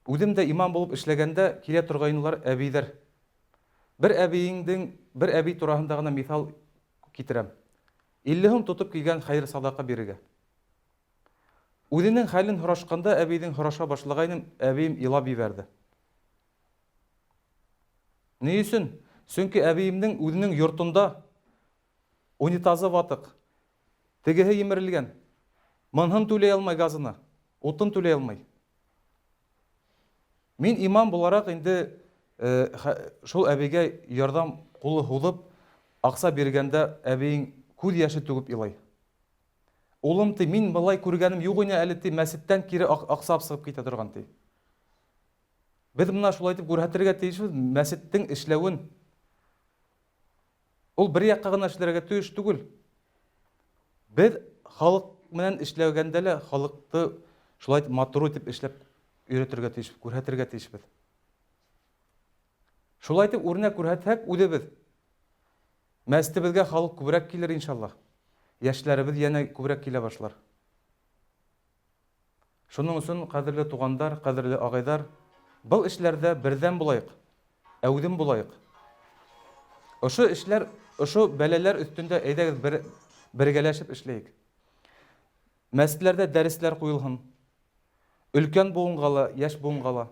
Үҙем дә имам булып эшләгәндә килә торгайнылар әбейҙәр. Бер әбейеңдең, бер әбей тураһында ғына миҫал китерәм. 50 һум тотоп килгән хәйер-садаҡа бирергә. Үҙенең хәлен һорашҡанда әбейҙең һораша башлагайным, әбейем илап ебәрҙе. Ни өсөн? Сөнки әбейемдең үҙенең йортонда унитазы ватыҡ, тегеһе емерелгән, мынһын түләй алмай газына, утын түләй алмай. Мин имам булараҡ инде шул әбейгә ярҙам ҡулы һуҙып, аҡса биргәндә әбейең күҙ йәше түгеп илай. Улым, ти, мин былай күргәнем юҡ ине әле, ти, мәсеттән кире аҡса алып сығып китә торған, ти. Беҙ мына шулай итеп күрһәтергә тейешбеҙ мәсеттең эшләүен. Ул бер яҡҡа ғына эшләргә тейеш түгел. Беҙ халыҡ менән эшләгәндә лә халыҡты шулай итеп матур итеп эшләп өйрәтергә тейешбеҙ, күрһәтергә тейешбеҙ. Шулай итеп үрнәк күрһәтһәк үҙебеҙ, мәсетебеҙгә халыҡ күберәк килер иншаллаһ. Йәшләребеҙ йәнә күберәк килә башлар. Шуның өсөн, кадерле тугандар, кадерле агайдар, был эшләрдә бердәм булайык, әүҙем булайык. Ошо эшләр, ошо бәләләр өстендә әйдәгез бер, бергәләшеп эшләйек. Мәсетләрдә дәресләр куелһын. Өлкән буынга ла, яшь буынга ла.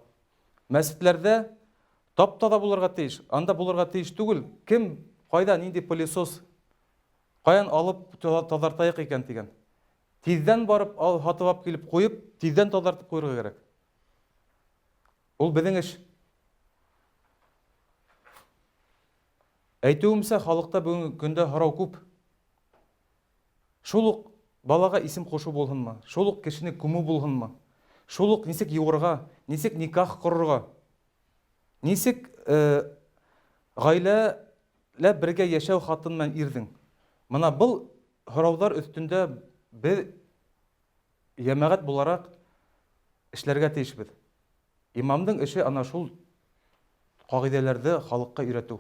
Мәсетләрдә тап-таза булырга тиеш, анда булырга тиеш түгел, кем, кайда, нинди пылесос, каян алып тазартайык икән дигән. Тиздән барып ал, һатып алып килеп куеп, тиздән тазартып куерга кирәк. Ул безнең эш. Әйтүемсә, халыкта бүгенге көндә һорау күп. Шул ук балага исем кушу булһынмы, шул ук кешене күмү булһынмы, шул ук ничек юырга, ничек никах корырга, ничек э, гаиләләп бергә яшәү хатын белән ирнең. Мына был Һорауҙар өҫтөндә беҙ йәмәғәт булараҡ эшләргә тейешбеҙ. Имамдың эше ана шул ҡағиҙәләрҙе халыҡҡа өйрәтеү.